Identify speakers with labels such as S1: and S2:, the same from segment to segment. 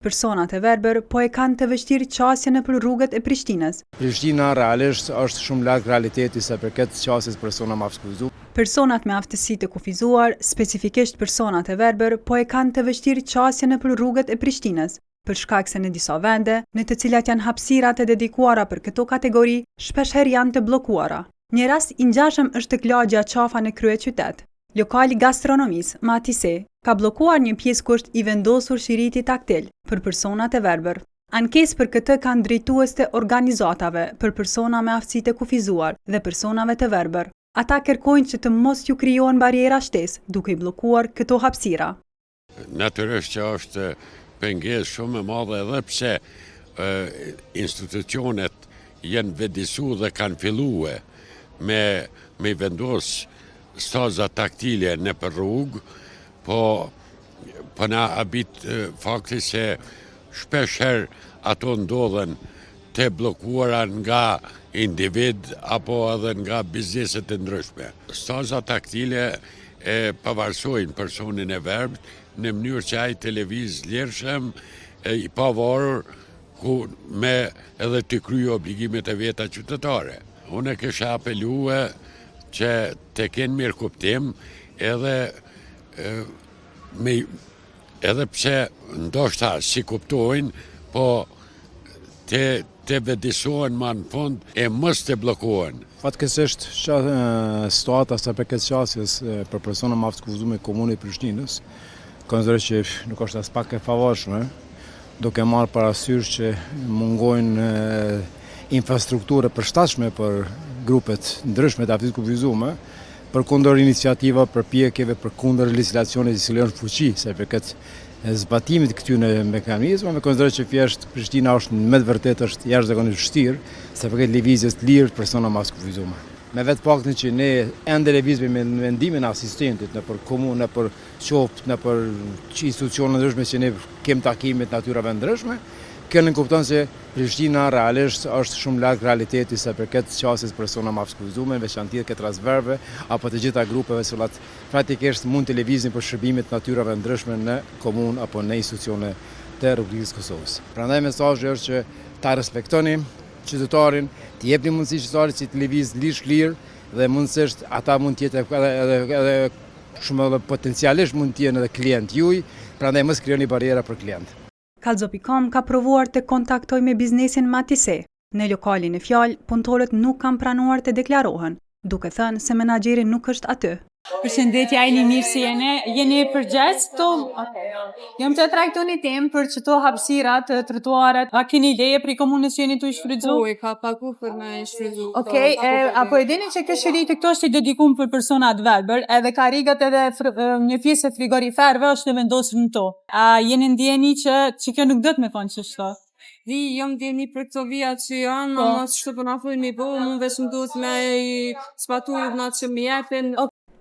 S1: Personat e verbër po e kanë të vështirë qasjen nëpër rrugët e Prishtinës.
S2: Prishtina realisht është shumë larg realitetit sa i përket qasjes persona me aftësi kufizuar.
S1: Personat me aftësi të kufizuar, specifikisht personat e verbër, po e kanë të vështirë qasjen nëpër rrugët e Prishtinës, për shkak se në disa vende, në të cilat janë hapësirat e dedikuara për këto kategori, shpeshherë janë të bllokuara. Një rast i ngjashëm është tek lagjja Qafa në kryeqytet. Lokali i gastronomisë, Matise, ka bllokuar një pjesë ku është i vendosur shiriti taktil për personat e verbër. Ankesë për këtë kanë drejtues të organizatave për persona me aftësi të kufizuar dhe personave të verbër. Ata kërkojnë që të mos ju krijohen barriera shtesë duke i bllokuar këto hapësira.
S3: Natyrisht që është pengesë shumë e madhe edhe pse institucionet janë vetëdisu dhe kanë fillue me me i vendos staza taktile nëpër rrugë, po po na habit fakti se shpesh herë ato ndodhen të bllokuara nga individ apo edhe nga bizneset e ndryshme. Staza taktile e pavarësojnë personin e verbët në mënyrë që ai të lëvizë lirshëm e i pavarur ku me edhe të kryejë obligimet e veta qytetare. Unë e kisha apelue që të kenë mirëkuptim edhe me edhe pse ndoshta s'i kuptojnë, po të të vetëdisohen ma në fund e mos të bllokohen.
S2: Fatkeqësisht, situata sa i përket qasjes për persona me aftësi të kufizuar në Komunën e Prishtinës, konsideroj që nuk është aspak e favorshme, duke marrë parasysh që mungojnë infrastrukturë e përshtatshme për grupet ndryshme të aftësisë kufizuar, përkundër iniciativa, përpjekjeve, përkundër legjislacionit i cili është në fuqi sa i përket zbatimit të këtyre mekanizmave, konsideroj që thjesht Prishtina është me të vërtetë është jashtëzakonisht vështirë sa i përket lëvizjes të lirë të personave me aftësi të kufizuar. Me vetë faktin që ne ende lëvizim me vendimin e asistentit nëpër komunë, nëpër qoftë, nëpër institucione ndryshme që ne kem takime të natyrave ndryshme, kjo nënkupton se Prishtina realisht është shumë larg realitetit sa i përket qasjes persona me aftësi të kufizuar, në veçanti këtë rast verbëve apo të gjitha grupeve të cilat praktikisht mund të lëvizin për shërbime të natyrave ndryshme në komunë apo në institucione të Republikës së Kosovës. Prandaj mesazhi është që ta respektoni qytetarin, t'i jepni mundësi qytetarit që të lëvizë lirisht lirë dhe mundësisht ata mund të jetë edhe edhe edhe shumë edhe potencialisht mund të jenë edhe klient juaj, prandaj mos krijoni barriera për klient.
S1: Kallxo.com ka provuar të kontaktojë me biznesin Matise. Në lokalin në fjalë, punëtorët nuk kanë pranuar të deklarohen, duke thënë se menaxheri nuk është aty.
S4: Përshëndetje, a jeni mirë si jeni? Jeni përgjegjës këtu? Okej. Jam tu e trajtu një temë për qëto hapësirat, trotuaret. A keni leje prej komunës që jeni tu i shfrytzu?
S5: Po, i ka pagu për me i shfrytzu.
S4: Okej, e, a po e dini që kjo shiriti këtu është i dedikum për persona të verbër, edhe karriget edhe fr, një pjesë e frigoriferëve është e vendosur në to. A jeni në dijeni që, që kjo nuk duhet me konë qështu?
S5: Di, jam n'dijeni për këto vija që janë, po. ama qështu po na thojnë mi bo, mu veç më duhet me i zbatu urdhnat që më jepin.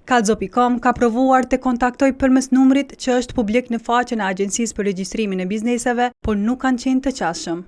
S1: Kallxo.com ka provuar të kontaktojë përmes numrit që është publik në faqen e Agjencisë për Regjistrimin e Bizneseve, por nuk kanë qenë të qasshëm.